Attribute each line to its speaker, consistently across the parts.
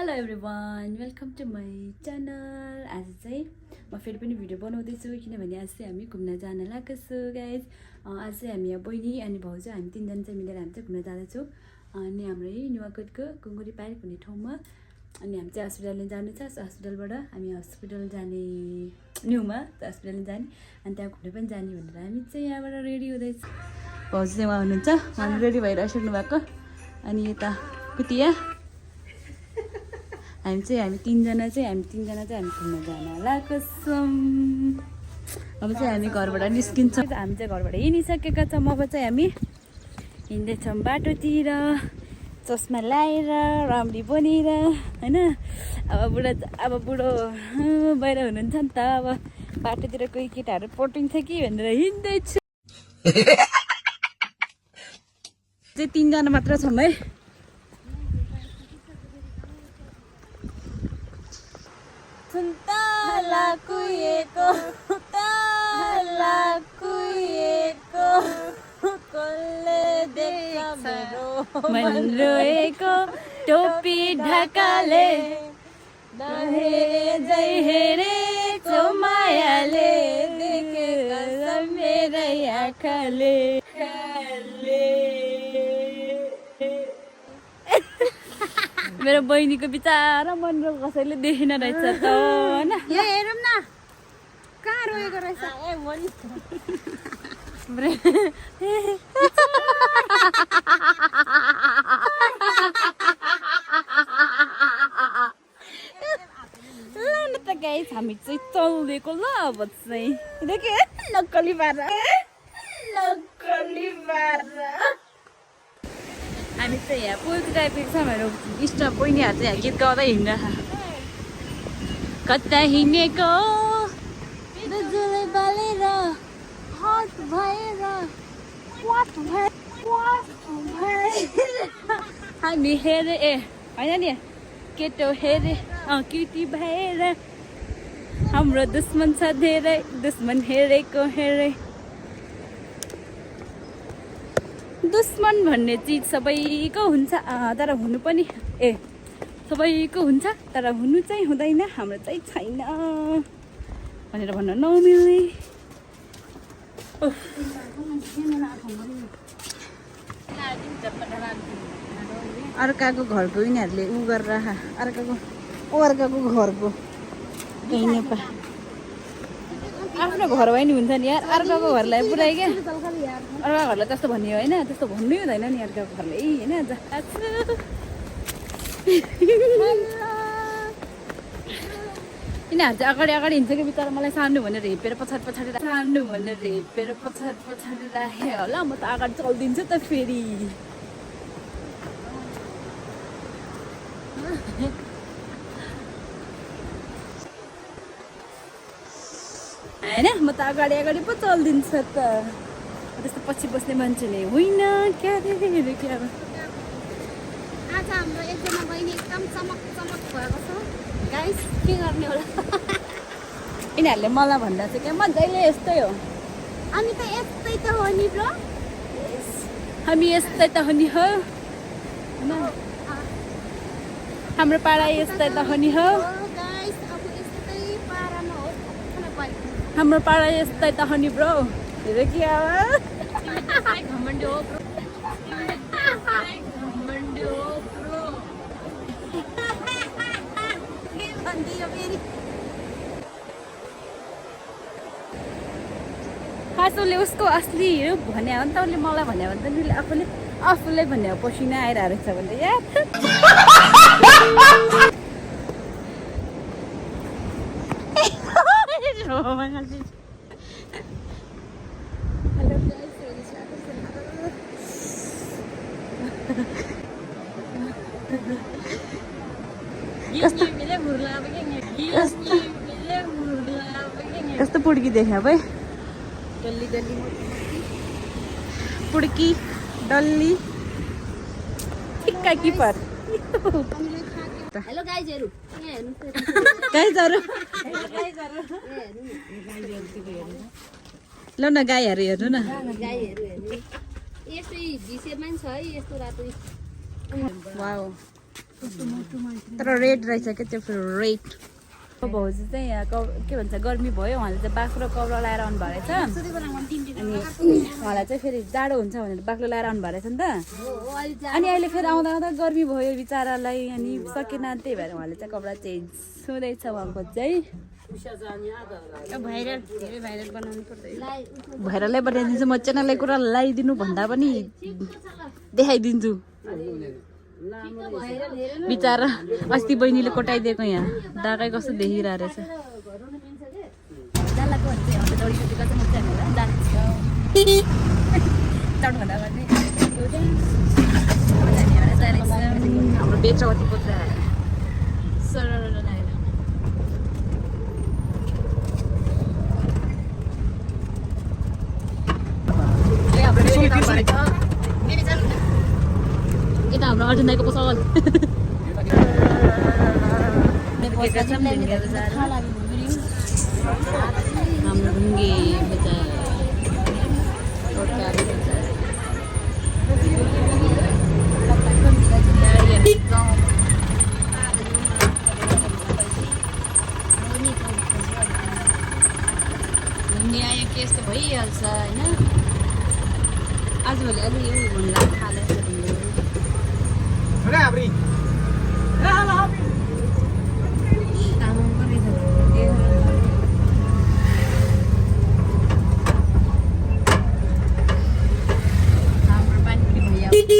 Speaker 1: Hello everyone, welcome to my channel. आज चाहिँ म फेरि पनि भिडियो बनाउँदैछु किनभने आज चाहिँ हामी घुम्न जान लागेको छु गाइज। आज चाहिँ हामी यहाँ बहिनी अनि भाउजू हामी तीनजना चाहिँ मिलेर हामी चाहिँ घुम्न जाँदैछौँ अनि हाम्रो यही नुवाकोटको कुङ्गुरी पार्क भन्ने ठाउँमा। अनि हामी चाहिँ हस्पिटलले जानु छ, हस्पिटलबाट हामी हस्पिटल जाने न्युमा हस्पिटलले जाने अनि त्यहाँ घुम्नु पनि जाने भनेर हामी चाहिँ यहाँबाट रेडी हुँदैछ। भाउजू चाहिँ उहाँ हुनुहुन्छ, हामी रेडी भइरहेको भएको। अनि यता कुतिया हामी तीनजना चाहिँ हामी घुम्न जान लागेको छौँ। अब चाहिँ हामी घरबाट निस्किन्छौँ। हामी चाहिँ घरबाट हिँडिसकेका छौँ। अब चाहिँ हामी हिँड्दैछौँ बाटोतिर चस्मा लाएर राम्री बनेर होइन। अब बुढो बाहिर हुनुहुन्छ नि त। अब बाटोतिर कोही केटाहरू पटिन्छ कि भनेर हिँड्दैछु। चाहिँ तीनजना मात्र छौँ है। ताला कुएको कसले देख्छ मन रोएको टोपी ढाकाले दहेरै हेरेको मायाले देखेको मेरै आँखाले। मेरो बहिनीको बिचारा मन कसैले देखिन रहेछ त होइन।
Speaker 2: यो हेरौँ न कहाँ रोएको रहेछ।
Speaker 1: ल न त गाइस हामी चाहिँ चल्दिएको ल। अब चाहिँ देखे नक्कली पारा हामी चाहिँ यहाँ पुलतिर आइपुगेको छौँ। मेरो स्टाफ बहिनीहरू चाहिँ यहाँ गीत गाउँदै हिँड्छ। कता हिँडेको दुजुले बालेर हट भएर हामी हेरे ए होइन नि केटो हेरे केटी भएर हाम्रो दुश्मन छ धेरै दुश्मन हेरेको हेरे। दुश्मन भन्ने चिज सबैको हुन्छ तर हुनु पनि सबैको हुन्छ तर हुनु चाहिँ हुँदैन, हाम्रो चाहिँ छैन भनेर भन्न नमिल्ने। अर्काको घरको यिनीहरूले उ गरेर अर्काको घरको हिँड्नु पा आफ्नो घर भयो नि हुन्छ नि यार। अर्काको घरलाई पुऱ्याइ क्या अर्काको घरलाई त्यस्तो भन्ने होइन, त्यस्तो भन्नै हुँदैन नि अर्काको घरलाई होइन। यिनीहरू चाहिँ अगाडि हिँड्छ कि बिचरा मलाई सार्नु भनेर हेपेर पछाडि राखेँ होला। म त अगाडि चल्दिन्छु त फेरि होइन। म त अगाडि पो चल्दिन्छ त, त्यस्तो पछि बस्ने मान्छे नै होइन क्या रे क्या।
Speaker 2: आज हाम्रो एकजना बहिनी एकदम चमक भएको छ गाइस, के गर्ने होला।
Speaker 1: यिनीहरूले मलाई भन्दा चाहिँ क्या मजाले यस्तै हो।
Speaker 2: हामी त यस्तै त हो नि ब्रो,
Speaker 1: हामी यस्तै त हो नि हो, हाम्रो पाडा यस्तै त हो नि हो,
Speaker 2: गाइस अब यस्तै पारामा हो
Speaker 1: हाम्रो पाडा यस्तै त हो नि ब्रो। हेर कि अब
Speaker 2: घमण्ड हो ब्रो। खासोले उसको असली रूप भने हो नि त। उसले मलाई भन्यो भने त आफूले भन्यो पसिना आइरहेको छ भने यार। कस्तो पुड्की देख्यो भाइ, पुड्की डल्ली टिक्का किपर। हेलो गाइजहरु, यहाँ हेर्नु
Speaker 1: ल न गाईहरू हेर्नु न।
Speaker 2: यस्तै भिसेमा नि छ है यस्तो रातो।
Speaker 1: वाउ तर रेड रहेछ क्या त्यो रेड भाउजू चाहिँ यहाँ के भन्छ गर्मी भयो उहाँले चाहिँ बाक्लो कपडा लगाएर आउनु भएको रहेछ अनि उहाँलाई चाहिँ फेरि जाडो हुन्छ भनेर बाक्लो लगाएर आउनु भएको रहेछ नि त अनि अहिले फेरि आउँदा आउँदा गर्मी भयो बिचरालाई अनि सकेन त्यही भएर उहाँले चाहिँ कपडा चेन्ज हुँदैछ उहाँको चाहिँ भाइरललाई बनाइदिन्छु म च्यानललाई कुरा लगाइदिनु भन्दा पनि देखाइदिन्छु बिचरा अस्ति बहिनीले कोटाइदिएको यहाँ दाकै कस्तो देखिरहेको रहेछ हाम्रो बेचवती पुत्र यता हाम्रो अर्जुन दाइको पसल हाम्रो ढुङ्गे बजार घुम्ने आयो के यस्तो भइहाल्छ होइन आजभोलि अलि यो हुन लाग्छ थालेको छ हाम्रो पानी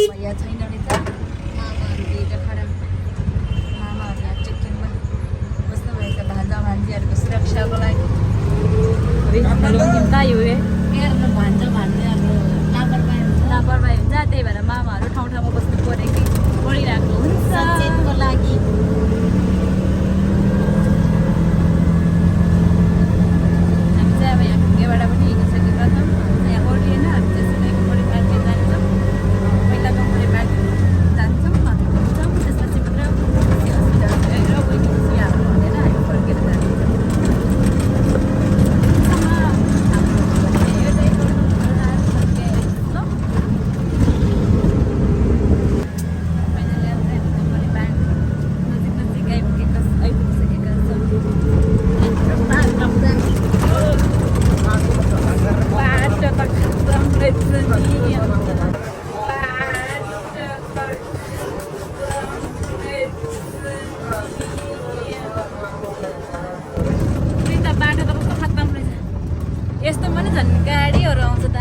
Speaker 1: भैया छैन रहेछ मामाहरू दिएर खराब मामाहरू यहाँ चेकिङमा बस्नु भएछ भान्जा भान्जीहरूको सुरक्षाको लागि लापरवाही हुन्छ त्यही भएर मामाहरू ठाउँ ठाउँमा बस्नु परिरहेको हुन्छ चेकको लागि हामी चाहिँ अब यहाँ ढुङ्गेबाट पनि हिँडिसकेका छौँ यहाँ ओर्लिएन हामी चाहिँ सिधै गङ्गोरी पार्कमा जान्छौँ पहिला गङ्गोरी पार्क जान्छौँ अनि घुम्छौँ त्यसपछि मात्र हस्पिटल गएर बहिनी सुइहाल्नु भनेर हामी फर्केर जान्छौँ यस्तो पनि झन् गाडीहरू आउँछ त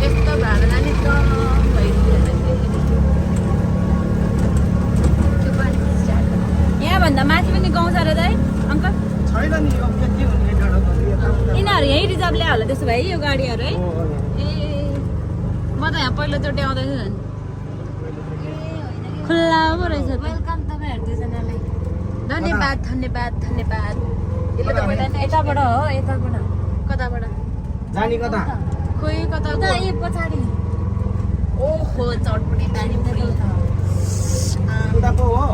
Speaker 1: यस्तो भाडा जाने यहाँभन्दा माथि पनि गाउँ छ र दाइ अङ्कल यिनीहरू यहीँ रिजर्भ ल्यायो होला त्यसो भए यो गाडीहरू है ए म त यहाँ पहिलोचोटि आउँदैछु झन् खुल्ला पो रहेछ वेलकम तपाईँहरू दुईजनालाई धन्यवाद धन्यवाद धन्यवाद यताबाट हो यताबाट कताबाट
Speaker 3: जानी कता
Speaker 1: खोइ कता
Speaker 2: ए पछाडि
Speaker 1: ओहो चटपटी पानी पुरी
Speaker 3: उता पो हो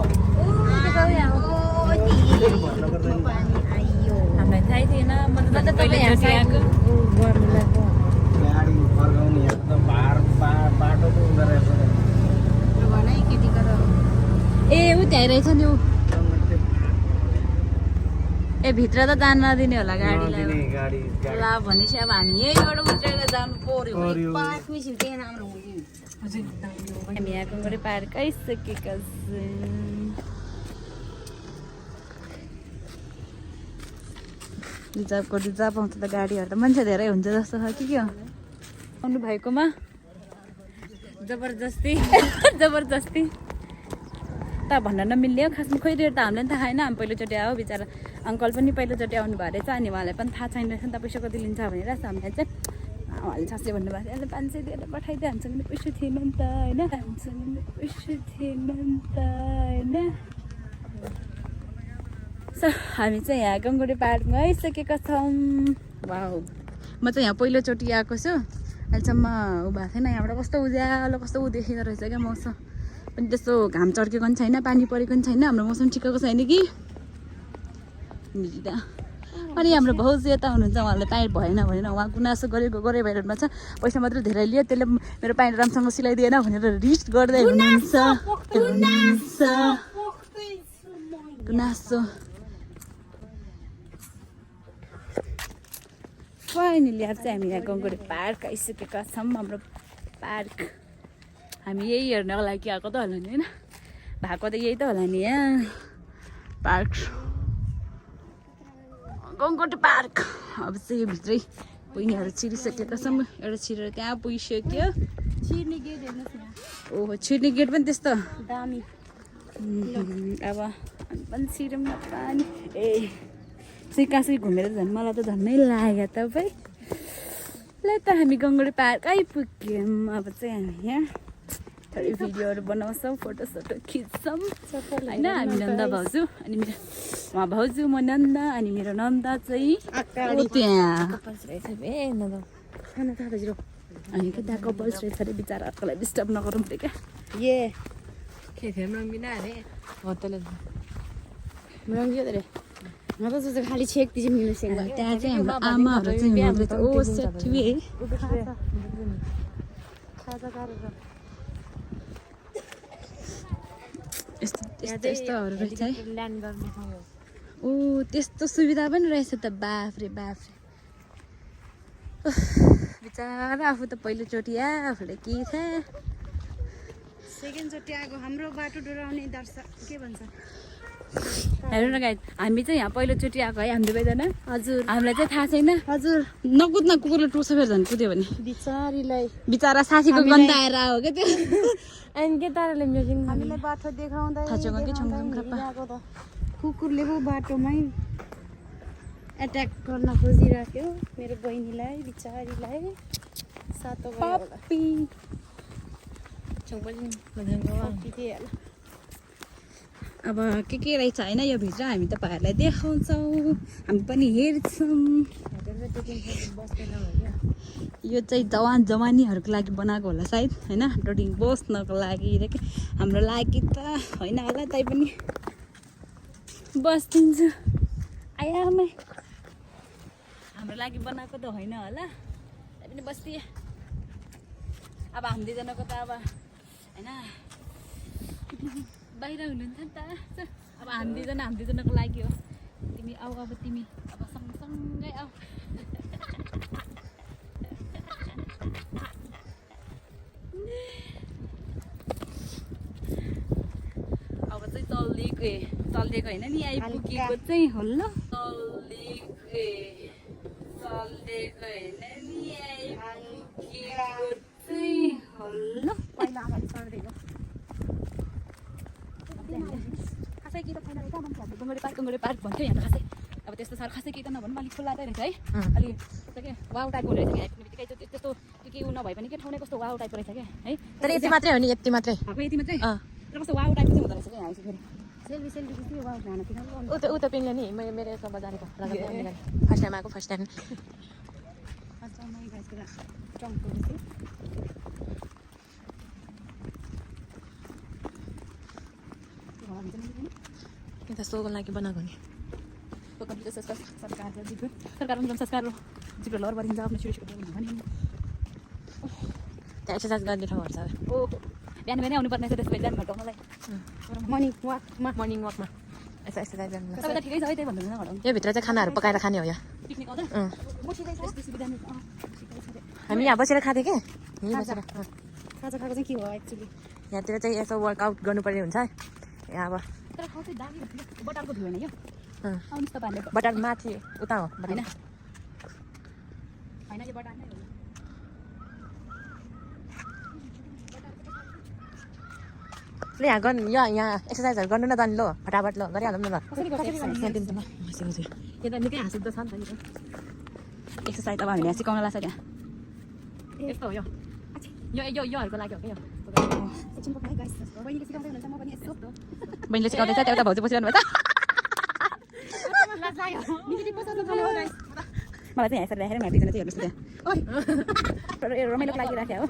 Speaker 1: हामीलाई थाहै थिएन म त पहिलोचोटि आएको
Speaker 3: गाडी फर्काउने एकदम बाटो पो हुँदो रहेछ
Speaker 1: ए ऊ त्यहाँ रहेछ नि ऊ ए भित्र त जान नदिने होला गाडीलाई ल भनेपछि अब हामी यहीँबाट उत्रेर जानु पर्यो हामी यहाँ गङ्गोरी पार्क आइसकेका छौँ रिजर्भको रिजर्भ आउँछ त गाडीहरू त मान्छे धेरै हुन्छ जस्तो छ कि के हो आउनु भएकोमा जबरजस्ती जबरजस्ती त भन्न नमिल्ने हो खासमा खोइ रेट त हामीलाई पनि थाहा छैन हामी पहिलोचोटि आयो बिचरा अङ्कल पनि पहिलोचोटि आउनु भएको रहेछ अनि उहाँलाई पनि थाहा छैन रहेछ नि त पैसा कति लिन्छ भनेर हामीलाई चाहिँ उहाँले 600 भन्नुभएको थियो अहिले 500 दिएर पठाइदियो हामीसँग नि पैसा थिएन नि त होइन हामीसँग नि पैसा थिएन नि त होइन सो हामी चाहिँ यहाँ गङ्गोरी पार्कमा आइसकेका छौँ वाउ म चाहिँ यहाँ पहिलोचोटि आएको छु अहिलेसम्म उ भएको थिएन यहाँबाट कस्तो उज्यालो कस्तो उ देखिँदो रहेछ क्या मौसम पनि त्यस्तो घाम चर्केको पनि छैन पानी परेको पनि छैन हाम्रो मौसम ठिक्कको छैन कि अनि हाम्रो भाउजू यता हुनुहुन्छ उहाँले प्यान्ट भएन भनेर उहाँ गुनासो गरेको गरे भइरहनु छ पैसा मात्रै धेरै लियो त्यसले मेरो प्यान्ट राम्रोसँग सिलाइदिएन भनेर रिस्ट गर्दै हुनुहुन्छ गुनासो फाइनली अब चाहिँ हामी यहाँ गङ्गोरी पार्क आइसकेका छौँ हाम्रो पार्क हामी यही हेर्नको लागि आएको त होला नि होइन भएको त यही त होला नि यहाँ पार्क गङ्गोटी पार्क अब चाहिँ भित्रै बहिनीहरू छिरिसकेका छौँ एउटा छिरेर त्यहाँ पुगिसक्यो
Speaker 2: छिर्ने गेट हेर्नुहोस् न
Speaker 1: ओहो छिर्ने गेट पनि त्यस्तो
Speaker 2: दामी
Speaker 1: अब हामी पनि छिरौँ न पानी ए सुइकासुई घुमेर झन् मलाई त झन्नै लाग्यो तपाईँ ल त हामी गङ्गोडी पार्क आइपुग्यौँ अब चाहिँ हामी यहाँ थोरै भिडियोहरू बनाउँछौँ फोटोसोटो खिच्छौँ होइन हामी नन्दा भाउजू अनि मेरो उहाँ भाउजू म नन्दा अनि मेरो नन्दा चाहिँ त्यहाँ अनि के त्यहाँ कपल्स रहेछ अरे बिचराहरूलाई डिस्टर्ब नगरौँ रे क्या
Speaker 2: म त सोचेको खालि छेक्ती चाहिँ मिल्नु सेक
Speaker 1: त्यहाँ चाहिँ हाम्रो आमाहरू चाहिँ हुनुहुँदो रहेछ ओ सेठी यस्तो यस्तोहरू रहेछ है
Speaker 2: ल्यान्ड गर्ने ठाउँ हो
Speaker 1: ओ त्यस्तो सुविधा पनि रहेछ त बाफ्रे बिचरा आफू त पहिलोचोटि आफूले के थाहा
Speaker 2: सेकेन्डचोटि आएको हाम्रो बाटो डोराउने दर्शक के भन्छ
Speaker 1: हेर्नु न गाइस हामी चाहिँ यहाँ पहिलोचोटि आएको है हामी दुवैजना
Speaker 2: हजुर
Speaker 1: हामीलाई चाहिँ थाहा छैन
Speaker 2: हजुर
Speaker 1: नकुद्न कुकुरले टुर्छ फेरि झन् कुद्यो भने
Speaker 2: बिचारीलाई
Speaker 1: बिचरा साथीको गन्ध आएर आयो क्या त्यो
Speaker 2: अनि के ताराले म्युजिक हामीलाई बाटो देखाउँदै
Speaker 1: थाचोङकै छङछङ खप्पा
Speaker 2: कुकुरले पो बाटोमै एट्याक गर्न खोजिरहेको मेरो बहिनीलाई बिचारीलाई सातो
Speaker 1: पप्पी अब के रहेछ होइन यो भित्र हामी तपाईँहरूलाई देखाउँछौँ हामी पनि हेर्छौँ यो चाहिँ जवान जवानीहरूको लागि बनाएको होला सायद होइन हाम्रो ढिङ बस्नको लागि रे के हाम्रो लागि त होइन होला तै पनि बस्दिन्छु आयामै हाम्रो लागि बनाएको त होइन होला तै पनि बस्दिएँ अब हामी दुईजनाको त अब होइन बाहिर हुनुहुन्छ नि त अब हामी दुईजनाको लागि हो तिमी आऊ अब तिमी अब सँगसँगै आऊ अब चाहिँ चल्दिएको होइन नि आइपुगेको चाहिँ हल्लो चल्दिएको होइन नि आइपुगेको चाहिँ हल्लो पहिला अगाडि चढ्दिएको खासै के त छैन रहेछ मान्छेहरूले गङ्गोडी पार्क भन्थ्यो यहाँ त खासै अब त्यस्तो साह्रो खासै केही त नभनौँ अलिक खुल्ला चाहिँ रहेछ है अलिक त्यस्तो के वाउ टाइपको रहेछ क्या आइपुग्ने बित्तिकै त्यस्तो के नभए पनि के ठाउँ नै कस्तो वाउ टाइपको रहेछ क्या है
Speaker 4: तर यति मात्रै हो नि यति मात्रै
Speaker 1: यति मात्रै तर कस्तो वाउ टाइपको चाहिँ हुँदो रहेछ क्या आइसक्यो फेरि
Speaker 2: सेल्फी के वाउ खाना किन
Speaker 4: ऊ त पिङले नि मेरो यसमा जानेको फर्स्ट टाइम आएको फर्स्ट टाइम यता सोको लागि बनाएको नि
Speaker 1: सरकार जिब्रो लहर बढिन्छ आफ्नो छिटो भने
Speaker 4: त्यहाँ एक्सर्साइज गर्ने ठाउँहरू छ
Speaker 1: ओ बिहान बिहानै आउनुपर्ने छ त्यसपछि बिहान घटाउनलाई
Speaker 4: मर्निङ वाकमा यसो एक्सर्साइज गर्नु
Speaker 1: तपाईँ त ठिकै छ है त्यही भन्नु घटाउनु
Speaker 4: यो भित्र चाहिँ खानाहरू पकाएर खाने हो यहाँ
Speaker 1: पिकनिक आउँदा त्यस्तो सुविधा नि
Speaker 4: हामी यहाँ बसेर खाँथ्यौँ कि यहीँ बसेर
Speaker 2: खाजा खाएको चाहिँ के हो एक्चुली
Speaker 4: यहाँतिर चाहिँ यसो वर्कआउट गर्नुपर्ने हुन्छ यहाँ अब
Speaker 1: तर खाउ चाहिँ दामी बटारको थियो होइन यो आउनुहोस् तपाईँहरूले
Speaker 4: बटार माथि उता हो
Speaker 1: होइन होइन यो बटार नै हो
Speaker 4: ल यहाँ गर्नु यहाँ एक्सर्साइजहरू गर्नु न जानु ल फटाफट ल गरिहालौँ न ल
Speaker 1: यो त निकै हाँस उठ्दो छ नि त एक्सर्साइज अब हामीले सिकाउन लाग्छ त्यहाँ यस्तो हो योहरूको लागि हो क्या बहिनीले सिकाउँदैछ त्यहाँ भाउजू बसिरहनु भएको मलाई चाहिँ यसरी राखेर हामी दुईजना चाहिँ हेर्नुहोस् त्यहाँ रमाइलोको लागि राखेँ हो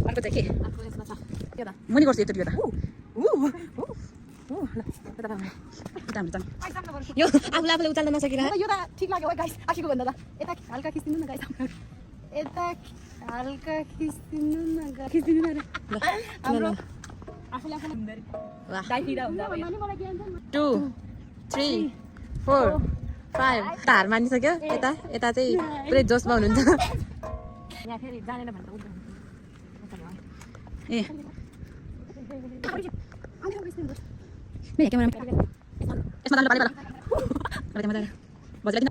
Speaker 1: अर्को चाहिँ के मुनि गर्छु यत्रो त
Speaker 4: यो आफूले आफूले उचाल्न नसकेर
Speaker 2: यो त ठिक लाग्यो है गाइस आखिको भन्दा त यता हल्का खिच्दिनु न गाइस यता हल्का खिच्दिनु न गाइस
Speaker 1: खिच्दिनु न
Speaker 2: हाम्रो आफूले आफूले
Speaker 4: वाह
Speaker 1: दाइफिरा हुन्छ अब
Speaker 2: नानी मलाई ज्ञान छ
Speaker 4: 2 3 4 5 हार मानिसक्यो यता यता चाहिँ पुरै जोसमा हुनुहुन्छ यहाँ फेरि जानेन भने त उल्टा
Speaker 1: ए
Speaker 2: मेरो क्यामेरा
Speaker 4: यसमा जानु पाले
Speaker 1: मजा बजला किन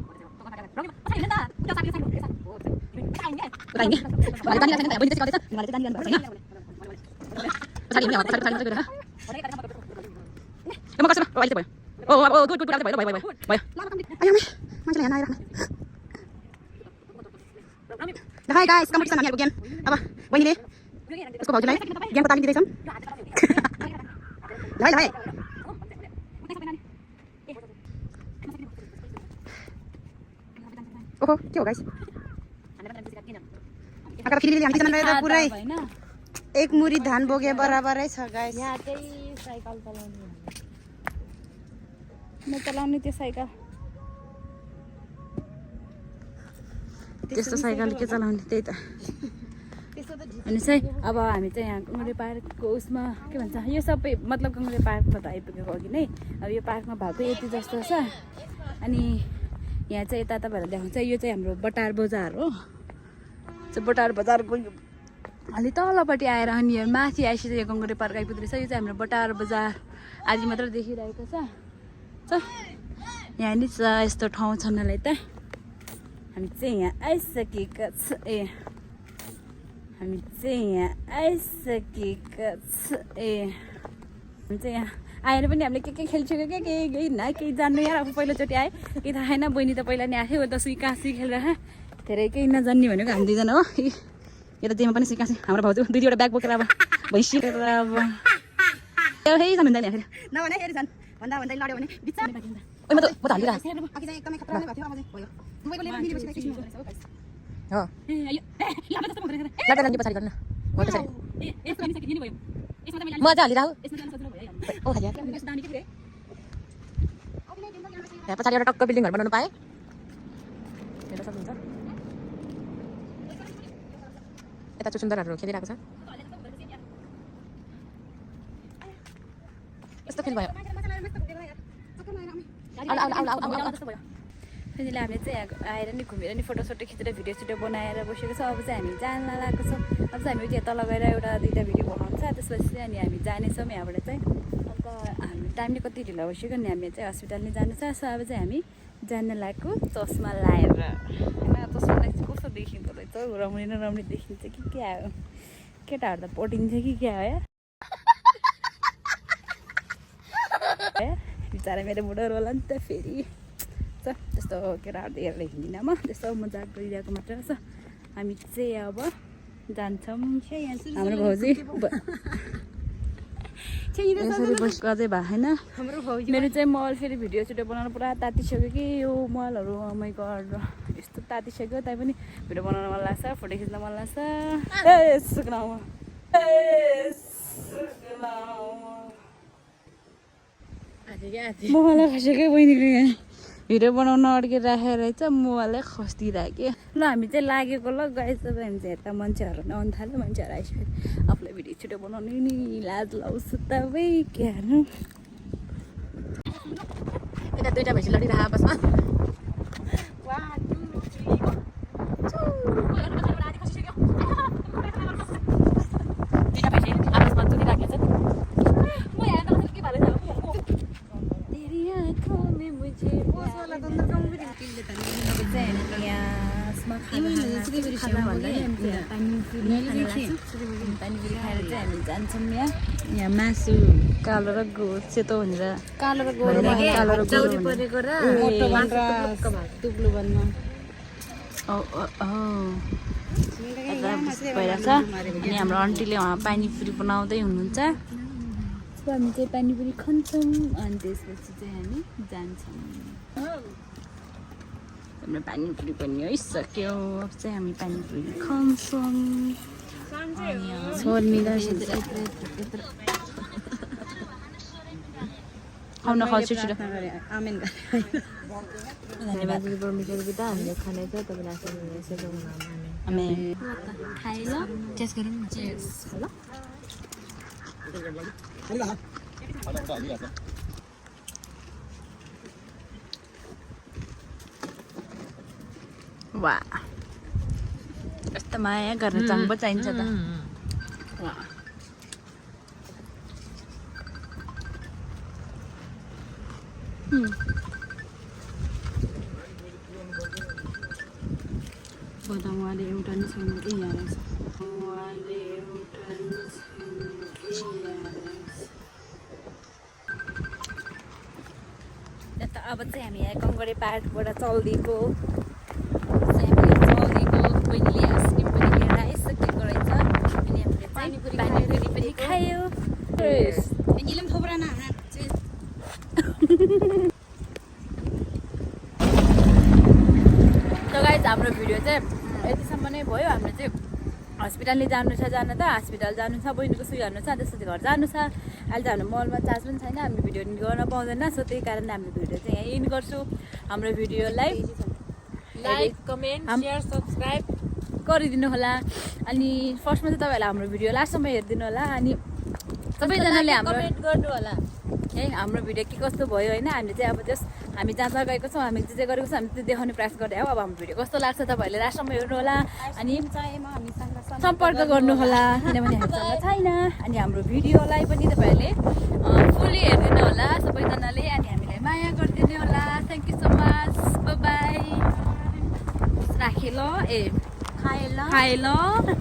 Speaker 2: हाय गाइस कम्पिटिसन हामीहरुको गेम अब बहिनीले उसको भाउजूलाई गेमको तालिम दिँदैछन् ल है ओहो के हो गाइस आका फेरि हामी त पुरै
Speaker 1: हैन
Speaker 2: एक मुरी धान बोके बराबरै छ गाइस
Speaker 1: यहाँ चाहिँ साइकल चलाउने म चलाउने त्यो साइकल
Speaker 4: त्यस्तो साइकल के चलाउने त्यही त
Speaker 1: अनि चाहिँ अब हामी चाहिँ यहाँ कङ्गरे पार्कको उसमा के भन्छ यो सबै मतलब कङ्गरे पार्कमा त आइपुगेको अघि नै अब यो पार्कमा भएको यति जस्तो छ अनि यहाँ चाहिँ यता तपाईँहरूलाई देखाउँछ यो चाहिँ हाम्रो बटार बजार हो बटार बजारको अलि तलपट्टि आएर अनि यो माथि आइसक्यो यो कङ्गरे पार्क आइपुग्दो रहेछ यो चाहिँ हाम्रो बटार बजार आदि मात्र देखिरहेको छ यहाँ नि छ यस्तो ठाउँ छन्नलाई त हामी चाहिँ यहाँ आइसकेका छ हामी चाहिँ यहाँ यहाँ आएर पनि हामीले के खेल्छौँ के केही न केही जान्नु यार अब पहिलोचोटि आएँ केही थाहा छैन बहिनी त पहिला नि आएको त सुइकासी खेलेर धेरै केही नजान्ने भनेको हामी दुईजना हो यो त जेमा पनि सुइकासी हाम्रो भाउजू दुई दुईवटा ब्याग बोकेर अब भइसकेर अब एउटै छ भन्दा नि फेरि
Speaker 2: नभने हेरि छन् भन्दा भन्दै लड्यो भने बिचा
Speaker 4: ओइ म त हालिरहेको
Speaker 2: अघि चाहिँ एकदमै खतरा नै भएको थियो अब चाहिँ भयो दुबईको लेभल मिलेपछि त एकैछिनमा हुँदो रहेछ हो गाइस
Speaker 4: हो लड्दा लड्ने पछाडि गर्नु हो त्यसरी म चाहिँ हालिरहेको ओ खाली यहाँ पछाडि एउटा टक्क बिल्डिङहरू बनाउनु पाएँ हेर्न सक्नुहुन्छ यता चुचुन्दरहरू खेलिरहेको छ यस्तो फिल भयो
Speaker 1: त्यसैले हामीले चाहिँ आएर नि घुमेर नि फोटोसोटो खिचेर भिडियो बनाएर बसेको छ अब चाहिँ हामी जान लागेको छौँ अब चाहिँ हामी त्यहाँ तल गएर एउटा दुईवटा भिडियो बनाउँछ त्यसपछि चाहिँ अनि हामी जानेछौँ यहाँबाट चाहिँ अन्त हामी टाइम नै कति ढिलो भइसक्यो नि हामी चाहिँ हस्पिटल नै जानु छ सो अब चाहिँ हामी जान लागेको चस्मा लाएर होइन चस्मालाई चाहिँ कस्तो देखिँदो रहेछ रमाउने न रमाउने देखिन्छ कि क्या हो केटाहरू त पटिन्छ कि क्या हो या बिचरा मेरो बुढो होला नि त फेरि त्यस्तो केटाहरू त हेरेर हिँड्दिनँ म त्यस्तो मजाक गरिरहेको मात्र छ हामी चाहिँ अब जान्छौँ हाम्रो भाउजू यसरी बसेको अझै भएको छैन मेरो चाहिँ मल फेरि भिडियो सिडियो बनाउनु पुरा तातिसक्यो कि यो मलहरू मै गड यस्तो तातिसक्यो तै पनि भिडियो बनाउन मन लाग्छ फोटो खिच्न मन लाग्छ मोबाइल खसेकै बहिनीको यहाँ भिडियो बनाउन अड्केर राखेर रहेछ मोबाइलै खस्दिरहेको ल हामी चाहिँ लागेको ल गाइस अब हामी चाहिँ यता मान्छेहरू आउनु थाल्यो मान्छेहरू आइसक्यो आफूलाई भिडियो छिटो बनाउनु नि लाज लाउँछु तपाईँ के हाल्नु
Speaker 4: यता दुईवटा भैँसी लडिरहेको आपसमा दुईवटा भैँसी आपसमा जुधिरहेको छ
Speaker 1: पानीपुरी खाएर चाहिँ हामी जान्छौँ यहाँ मासु कालो र सेतो भनेर
Speaker 2: कालो र
Speaker 1: कालो र
Speaker 2: चौरी परेको र
Speaker 1: तुप्लो बनमा भइरहेछ अनि हाम्रो आन्टीले उहाँ पानीपुरी बनाउँदै हुनुहुन्छ सो हामी चाहिँ पानीपुरी खान्छौँ अनि त्यसपछि चाहिँ हामी जान्छौँ हाम्रो पानीपुरी पनि आइसक्यो अब चाहिँ हामी पानीपुरी खान्छौँ छोड मिलाइन्छ खाउन खाऊ छिटो
Speaker 2: आमेन
Speaker 4: धन्यवाद परमेश्वर पिता हामीले खाने छ तपाईँलाई आशीर्वाद सेवाको नाममा
Speaker 1: आमेन
Speaker 2: खाइ ल
Speaker 1: टेस्ट गरौँ न
Speaker 2: चेयर्स
Speaker 1: ल वा यस्तो माया गर्न चाङ्बो चाहिन्छ त वा बदाम उहाँले एउटा नि छैन ए यहाँ रहेछ उहाँले एउटा नि छैन अब चाहिँ हामी यहाँ कङ्गरे पार्कबाट चल्दिएको बहिनीले आइसक्रिम पनि लिएर आइसकेको रहेछ अनि हामीले पानीपुरी पनि खायो
Speaker 2: निलम थोब्रा न
Speaker 1: त गाइज हाम्रो भिडियो चाहिँ यतिसम्म नै भयो हाम्रो चाहिँ हस्पिटलले जानु छ जान त हस्पिटल जानु छ बहिनीको सुई हार्नु छ त्यसपछि घर जानु छ अहिले त हाम्रो मलमा चार्ज पनि छैन हामी भिडियो गर्न पाउँदैन सो त्यही कारण हाम्रो भिडियो चाहिँ यहाँ एन्ड गर्छु हाम्रो भिडियोलाई
Speaker 4: लाइक कमेन्ट शेयर सब्स्क्राइब
Speaker 1: गरिदिनु होला अनि फर्स्टमा चाहिँ तपाईँहरूलाई हाम्रो भिडियो लास्टसम्म हेरिदिनु होला अनि सबैजनाले हाम्रो
Speaker 4: कमेन्ट गर्नु होला
Speaker 1: है हाम्रो भिडियो के कस्तो भयो होइन हामीले चाहिँ अब जस्ट हामी जहाँ जहाँ गएको छौँ हामी जे गरेको छौँ हामी त्यो देखाउने प्रयास गर्दै हो अब हाम्रो भिडियो कस्तो लाग्छ तपाईँहरूले लास्टसम्म हेर्नु होला अनि सम्पर्क गर्नु होला किनभने हामीसँग छैन अनि हाम्रो भिडियोलाई पनि तपाईँहरूले फुल्ली हेरिदिनु होला सबैजनाले अनि हामीलाई माया गरिदिनु होला thank you so much by राखेँ ल ए
Speaker 2: खाइ ल
Speaker 1: खाएँ ल